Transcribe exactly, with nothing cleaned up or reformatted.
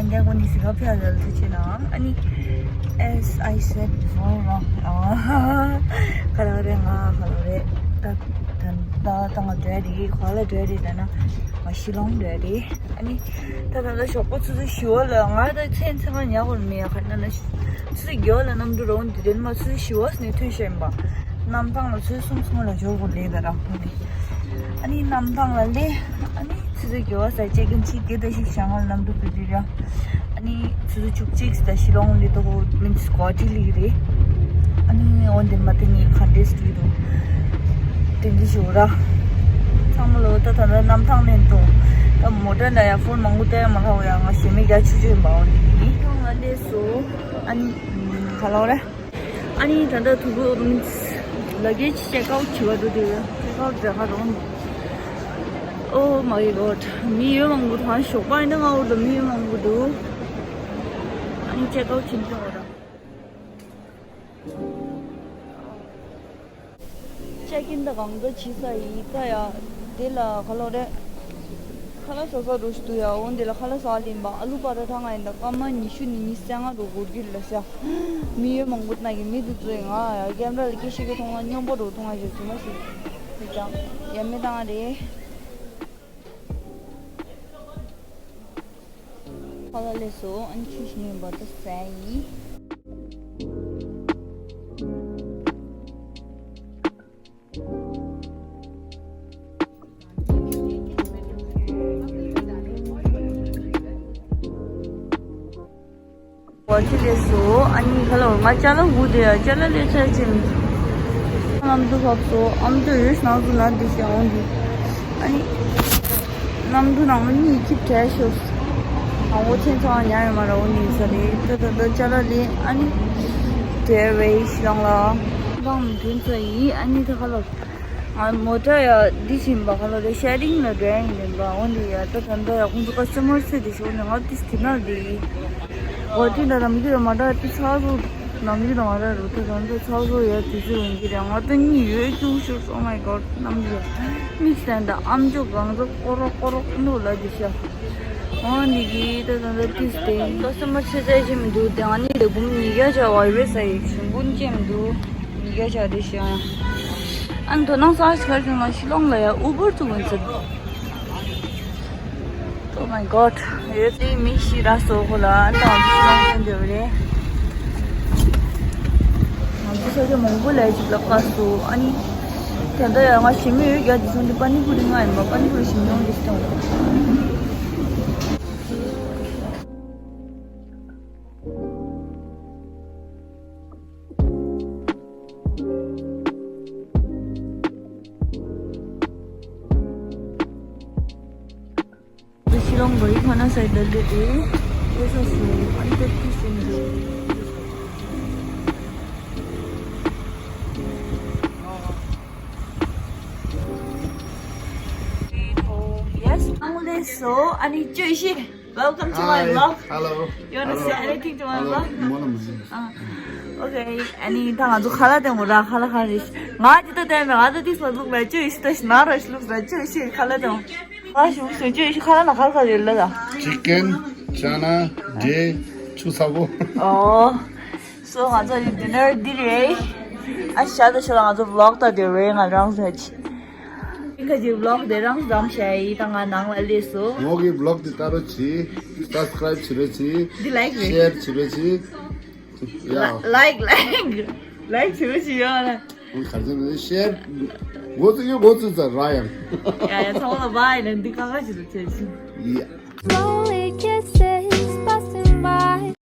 འདི་ཀུན་ནི་སི་ག་ཕྱག་ལ་ལ་ཆེ་ན་ཨ་ནི། As I said before, ཨ། ག་ལ་རེ་ང་ག་ལ་རེ། ད་ད་ད་ང་འགྲོ་ཡ་རེད། ག་ལ་འགྲོ་ཡ་རེད་ད་ན། ང་ཤི་ལོང་འགྲོ་ཡ་རེད། ཨ་ནི། ད་ད་ད་ཞོགས་པ་ཆུ་ཚོད་བཞི་པ་ལ་ང་ད་མཚན་མཚན་མ་ཉལ་དགོས་མེད་ཡ། ག་ན་ན་ཆུ་ཚོད་བརྒྱད་པ་ལ་གནམ་གྲུ་རོང་དེ་དེ་ནི་མ་ཆུ་ཚོད་བཞི་པ་ནས་ཐོན་ཤེས་ཡིན་པ། གནམ་ཐང་ལ་ཆུ་ཚོད་གསུམ་གསུམ་ལ་འབྱོར་དགོས་ལེ་ད་ར་ཧོ་ནི། ཨ་ནི་གནམ་ཐང་ལ་ལེ། ཨ་ནི་ཆུ་ཚོད་བརྒྱད་པ་ས་ཅེག་ཨིན་བྱས་དེ་ད་ཞིག་ཞང་ལ་གནམ་གྲུ་པི་རི་ར། ཨ་ནི་ཆུ་ཚོད་བཅུ་གཅིག་ད་ཤི་ལོང་ལི་ཏོ་མིན་སི་གོ་ཊི་ལི་རེད། ཨ་ནི་འོན་ཏེ་མ་ཏི་ནི་ཁ་འདྲེས་ཀྱི་འདུག་དེ་འདི་ཞུ་ར། ཚང་མ་ལོ་ད་ད་ད་གནམ་ཐང་ནས་འགྲོ། ད་མོ་ཊ་ལ་ཡ་ཕོན་མང་པོ་སྟེར་མ་ལྷག་ཡ། ང་ཞེ་མེད་རྒྱ་ཆུ་ཆུ་ཡིན་པའོ་ནི་ནི་ཐང་ལ་འདྲེས་སོ། ཨ་ནི་ག་ལོ་རེད། ཨ་ནི་ད་ལྟ་ཐུ་བོ་མིན་ལ་གེ་ཅི་ཅེག་ཨའུཊ་བྱེད་པ་འགྲོ་དུས་ཅེག་ཨའུཊ་རྒྱག་ག་རོགས། Oh my God, མི་ཡོད་མང་པོ་དང་ཞོགས་པ་ཡིན་ན་ང་འུར་དུ་མི་ཡོད་མང་པོ་འདུག་ཨ་ནི་ཅེག་ཨའུཊ་བྱེད་འགྲོ་ར། ཅེག་ཨིན་དང་གང་འདྲ་བྱེད་ས་ཡིན་ད་ཡ། དེ་ལ་ག་ལོ་རེད། ཁ་ལག་ཟ་ས་རུ་ཞིག་འདུག་ཡ། འོན་དེ་ལ་ཁ་ལག་ཟ་ལེན་པ་ཨ་ལུ་པ་ར་ཐང་ང་ཡིན་ད་སྐར་མ་ཉི་ཤུ་ནས་ཉི་ཤུ་རྩ་ལྔ་རུ་འགོར་རྒྱུ་ལ་ཤ། མི་ཡོད་མང་པོ་ན་གི་མི་དེ་ཚོས་ང་ཡ་ཀེམ་ར་ལ་སྐད་ཤེས་ཀྱི་མཐོང་ན་སྙོམས་པོ་རུ་མཐོང་ང་ཞིག་ཚུལ་མ་ཞིག་དེ་ཀྱང་ཡ་མི་བཏང་རེད། ཁ་ལག་ལས་སོ་ཨན་ཆུ་ཞིག་ནས་འབར་ད་ཟ་ཡིན། ཝ་ཆི་ལས་སོ། ཨ་ནི་ཁ་ལོ་ང་ཅ་ལག་འུ་དེ་ཡ་ཅ་ལག་ལས་ཚར་ཅིང་། ཨམ་དུ་ཧོབ་སོ་ཨམ་དུ་ཡོད་སྣང་དུ་ན་འདི་ཞིག་འོང་འདི། ཨ་ནི། གནམ་གྲུ་ནང་མི་གཉིས་ཀྱིས་བྲལ་ཤོག་ཨ་འོ་ཚེ་ཚང་ཉ་ཡོད་མ་ར་འོ་ནི་ས་རེད། ད་ད་ད་ཅ་ལག་ལེན་ཨ་ནི། དེར་བའི་ཤི་ལང་ལ། གང་མི་དོན་ཚ་ཡིན་ཨ་ནི་ད་ཁ་ལོ། ང་མོ་ཊ་ཡ་འདི་བཞིན་པ་ཁ་ལོ་རེ་ཤེ་རིང་ལ་འགྲོ་ཡིན་ལེན་པ་འོ་ནི་ཡ་ད་ད་ད་ཡ་ཁོང་ཚོ་ཀ་སི་ཊ་མར་ཚེ་དེ་ཤོར་ནས་ང་ཏིས་དེ་ན་དེ་ཡིན། འོ་དེ་ད་ད་མི་གི་ར་མ་ད་དེ་ཚ་རུ། ནམ་རྒྱུན་དང་ང་ར་རུ་ཐུག་རང་ཚོ་ཚ་བོ་ཡ་དུས་ཚོད་ཡོང་གི་རེད། ང་ད་གཉིད་ཡོད་ཀྱུག་ཤོར། Oh my God, གནམ་རྒྱུན་དམིགས་བསལ་ད་ཨམ་ཅོག་གང་ཚོ་ཀོ་རོག་ཀོ་རོག་འདུག་ལ་འདི་ཤ། འོ་འདི་གི་ད་ད་ད་ཏིས་ཏེ་ཀ་སི་ཊ་མར་ཆེ་ཚད་ཅིག་མི་འདུག་དེ་ང་གཉིས་དེ་འབུམ་ཉིས་བརྒྱ་བྱ་བ་ཡོད་ས་ཡིག་ཞིམ་པོ་ཅིག་མི་འདུག་ཉིས་བརྒྱ་བྱ་དེ་ཤ། ཨ་ནི་དོ་སྣང་ས་ཆ་གར་ཅུང་ང་ཤི་ལོང་ལ་ཡ་ཨུ་བར་དུ་ཡོང་ཚུལ། Oh my God, ཡོད་དེ་མི་ཤི་ར་སོ་ཁོ་ལ་ཨ་ནི་ང་ཚོ་ཤི་ལོང་ཐོན་འདོད་རེད། ང་ཚོ་ས་ཆ་མང་པོ་ལ་ཅིག་ལ་ཁ་སོ་ཨ་ནི། དེ་འདྲ་ཡང་ང་ཞི་མི་ཡོད་རྒྱ་དེ་ཚོ་འདི་པ་ནི་པུ་རི་ང་ཡིན་པ་པ་ནི་པུ་རི་ཞིམ་ཉུང་གི་སྟོང་། ཤི་ལོང་གི་ཁོ་ན་སའི་ཌལ་ལི་དེ་ཨེ་སོ་སུ་ཨན་ཏེ་ཏི་སུན་དུ། Yes, ཨང་ལེ་སོ་ཨ་ནི་ཅོ་ཤི། Welcome to my Hi, vlog. Hello. You wanna Hello. say anything to my Hello. vlog? Mona, mona. Ah. Okay. ཨ་ནི་ད་ང་ཚོ་ཁ་ལག་དེ་མོ་ར་ཁ་ལག་ཁ་རེ་ང་ཅི་ད་དེ་མེད་ང་ད་ཏིས་ལ་ལུག་ལ་ཅི་ཡིས་ད་ཤི་ན་ར་ཤི་ལུག་ལ་ཅི་ཡིས་ཁ་ལག་དེ་མོ་ང་ཤི་ལུག་ཅི་ཡིས་ཁ་ལག་ན་ཁ་ལག་ཁ་རེ་ལ་ད། Chicken, chana, འབྲས། ཆུ་ཚ་པོ། Oh. So ང་ཚོ་ཡི་dinner འདི་རེད། ཨ་ཤ་ད་ཤ་ད་ང་ཚོ་vlog ད་དེ་རེད་ང་རང་ཚོ་ཅི། ཁ་ཅིག་vlog དེ་རང་བཟང་བྱས་ཡིན་ད་ང་ནང་ལ་སླེབས་སོ། ངོ་གི་vlog དེ་ལྟ་རོགས་གྱིས། Subscribe བྱེད་རོགས་གྱིས། འདི་like རེད། Share བྱེད་རོགས་གྱིས། ཡ། Like, like, like བྱེད་རོགས་གྱིས་ཡ། ཁ་ཅིག་share འགོ་ཚུགས་ཡོད་འགོ་ཚུགས་ཚར་ར་ཡང་། ཡ་ཡ་ཚང་མ་ལ་bye ལ་འདི་ཁ་ཁ་ཅིག་ཏུ་བྱས་ཤིང་། ཡ། Slowly kisses